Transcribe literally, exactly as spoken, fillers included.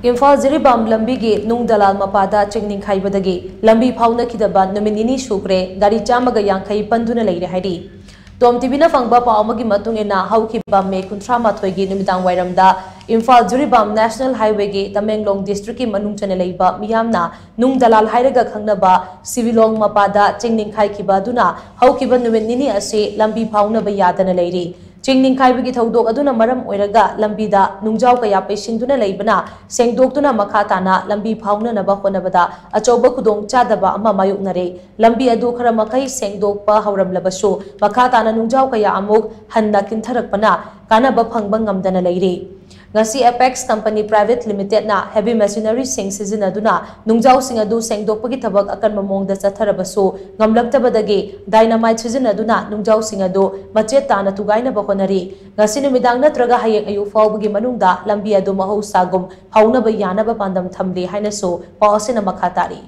ꯏꯝꯐꯥꯜ ꯖꯤꯔꯤꯕꯥꯝ ꯂꯝꯕꯤꯒꯤ ꯅꯨꯡ ꯗꯂꯥꯜ ꯃꯄꯥꯗ ꯆꯤꯡ ꯅꯤꯡꯈꯥꯏꯕꯗꯒꯤ ꯂꯝꯕꯤ ꯐꯥꯎꯅꯈꯤꯗꯕ ꯅꯨꯃꯤꯠ ꯅꯤꯅꯤ ꯁꯨꯈ꯭ꯔꯦ, ꯒꯥꯔꯤ ꯆꯥꯝꯃꯒ ꯌꯥꯡꯈꯩ ꯄꯟꯗꯨꯅ ꯂꯩꯔꯦ ꯍꯥꯏꯔꯤ꯫ ꯇꯣꯝ ꯇꯤꯚꯤꯅ ꯐꯪꯕ ꯄꯥꯎ ꯑꯃꯒꯤ ꯃꯇꯨꯡ ꯏꯟꯅ, ꯍꯧꯈꯤꯕ ꯃꯦ ꯀꯨꯟꯊ꯭ꯔꯥ ꯃꯥꯊꯣꯏꯒꯤ ꯅꯨꯃꯤꯗꯥꯡ ꯋꯥꯏꯔꯝꯗ ꯏꯝꯐꯥꯜ ꯖꯤꯔꯤꯕꯥꯝ ꯅꯦꯁꯅꯦꯜ ꯍꯥꯏꯋꯦꯒꯤ ꯇꯃꯦꯡꯂꯣꯡ ꯗꯤꯁꯇ꯭ꯔꯤꯛꯀꯤ ꯃꯅꯨꯡ ꯆꯟꯅ ꯂꯩꯕ ꯃꯤꯌꯥꯝꯅ ꯅꯨꯡ ꯗꯂꯥꯜ ꯍꯥꯏꯔꯒ ꯈꯪꯅꯕ ꯁꯤꯕꯤꯂꯣꯡ ꯃꯄꯥꯗ ꯆꯤꯡ ꯅꯤꯡꯈꯥꯏꯈꯤꯕ ꯑꯗꯨꯅ ꯍꯧꯈꯤꯕ ꯅꯨꯃꯤꯠ ꯅꯤꯅꯤ ꯑꯁꯤ ꯂꯝꯕꯤ ꯐꯥꯎꯅꯕ ꯌꯥꯗꯅ ꯂꯩꯔꯤ꯫ ꯆꯤꯡ ꯅꯤꯡꯈꯥꯏꯕꯒꯤ ꯊꯧꯗꯣꯛ ꯑꯗꯨꯅ ꯃꯔꯝ ꯑꯣꯏꯔꯒ ꯂꯝꯕꯤꯗ ꯅꯨꯡꯖꯥꯎ ꯀꯌꯥ ꯄꯩꯁꯤꯟꯗꯨꯅ ꯂꯩꯕꯅ ꯁꯦꯡꯗꯣꯛꯇꯨꯅ ꯃꯈꯥ ꯇꯥꯅ ꯂꯝꯕꯤ ꯐꯥꯎꯅꯅꯕ ꯍꯣꯠꯅꯕꯗ ꯑꯆꯧꯕ ꯈꯨꯗꯣꯡꯆꯥꯗꯕ ꯑꯃ ꯃꯥꯌꯣꯛꯅꯔꯦ꯫ ꯂꯝꯕꯤ ꯑꯗꯨ ꯈꯔ ꯃꯈꯩ ꯁꯦꯡꯗꯣꯛꯄ ꯍꯧꯔꯝꯂꯕꯁꯨ, ꯃꯈꯥ ꯇꯥꯅ ꯅꯨꯡꯖꯥꯎ ꯀꯌꯥ ꯑꯃꯨꯛ ꯍꯟꯅ ꯀꯤꯟꯊꯔꯛꯄꯅ ꯀꯥꯟꯅꯕ ꯐꯪꯕ ꯉꯝꯗꯅ ꯂꯩꯔꯤ꯫ ꯉꯁꯤ ꯑꯦꯄꯦꯛꯁ ꯀꯝꯄꯅꯤ ꯄ꯭ꯔꯥꯏꯚꯦꯠ ꯂꯤꯃꯤꯇꯦꯗꯅ ꯍꯦꯚꯤ ꯃꯦꯁꯤꯅꯔꯤꯁꯤꯡ ꯁꯤꯖꯤꯟꯅꯗꯨꯅ ꯅꯨꯡꯖꯥꯎꯁꯤꯡ ꯑꯗꯨ ꯁꯦꯡꯗꯣꯛꯄꯒꯤ ꯊꯕꯛ ꯑꯀꯟꯕ ꯃꯑꯣꯡꯗ ꯆꯠꯊꯔꯕꯁꯨ, ꯉꯝꯂꯛꯇꯕꯗꯒꯤ ꯗꯥꯏꯅꯥꯃꯥꯏꯠ ꯁꯤꯖꯤꯟꯅꯗꯨꯅ ꯅꯨꯡꯖꯥꯎꯁꯤꯡ ꯑꯗꯨ ꯃꯆꯦꯠ ꯇꯥꯅ ꯊꯨꯒꯥꯏꯅꯕ ꯍꯣꯠꯅꯔꯤ꯫ ꯉꯁꯤ ꯅꯨꯃꯤꯗꯥꯡ ꯅꯠꯇ꯭ꯔꯒ ꯍꯌꯦꯡ ꯑꯌꯨꯛ ꯐꯥꯎꯕꯒꯤ ꯃꯅꯨꯡꯗ ꯂꯝꯕꯤ ꯑꯗꯨ ꯃꯍꯧꯁꯥꯒꯨꯝ ꯐꯥꯎꯅꯕ ꯌꯥꯅꯕ ꯄꯥꯟꯗꯝ ꯊꯝꯂꯤ ꯍꯥꯏꯅꯁꯨ ꯄꯥꯎ ꯑꯁꯤꯅ ꯃꯈꯥ ꯇꯥꯔꯤ꯫